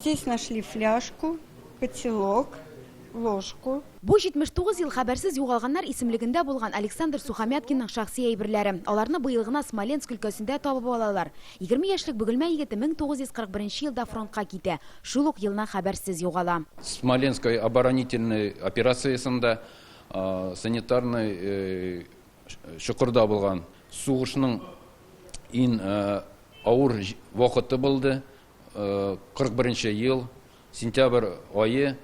Здесь нашли фляжку, котелок, ложку. Бу 79 ел хәбәрсез югалганнар исемлегендә булган Александр Сухомяткинның шәхси әйберләре. Аларны быел гына Смоленск өлкәсендә табып алалар. 20 яшьлек Бөгелмә егете 1941 елда фронтка китә, шул ук елны хәбәрсез югала. Смоленской оборонительной операциясендә санитарный чокырда булган. Сугышның иң авыр вакыты булды. 41 нче ел, сентябрь ае,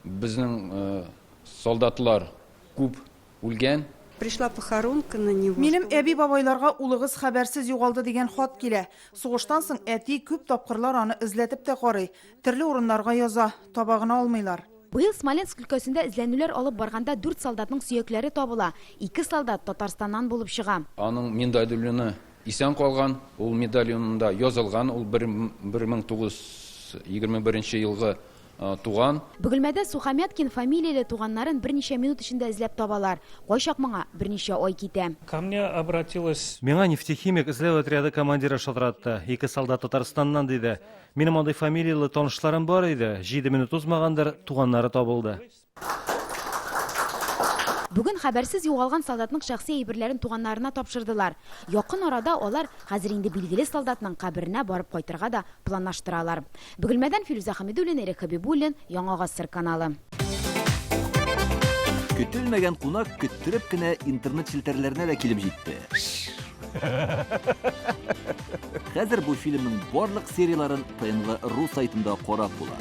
безнең солдатлар күп үлгән. Пришла похоронка на него. Минем әби-бабайларга улыгыз хәбәрсез югалды дигән хат килә. Сугыштан соң әти күп тапкырлар аны эзләтеп тә карый, төрле урыннарга яза, таба гына алмыйлар. Быел Смоленск өлкәсендә эзләнүләр алып барганда дүрт солдатның сөякләре табыла. Ике солдат Татарстаннан булып чыга. Аның медальоны Исән калган, ул медальонында язылган, ул 1921 нче елгы туган. Бөгелмәдә Сухомяткин фамилияле туганнарын берничә минут эчендә эзләп табалар. Кайчак моңа берничә ай китә. Ко мне обратилась. Миңа Нефтехимик эзләү отряды командиры шалтыратты. Ике солдат Татарстаннан, диде. Минем андый фамилияле танышларым бар иде. Җиде минут узмагандыр, туганнары табылды. Бүген хәбәрсез югалган солдатның шәхси әйберләрен туганнарына тапшырдылар. Якын арада алар хәзер инде билгеле солдатның каберенә барып кайтырга да планлаштыралар. Бөгелмәдән Филүзә Хәмидуллина, Ирек Хәбибуллин, Яңа Гасыр каналы. Көтелмәгән кунак көттереп кенә интернет челтәрләренә дә килеп җитте. Хәзер бу фильмның барлык серияләрен ТНВ ру сайтында карап була.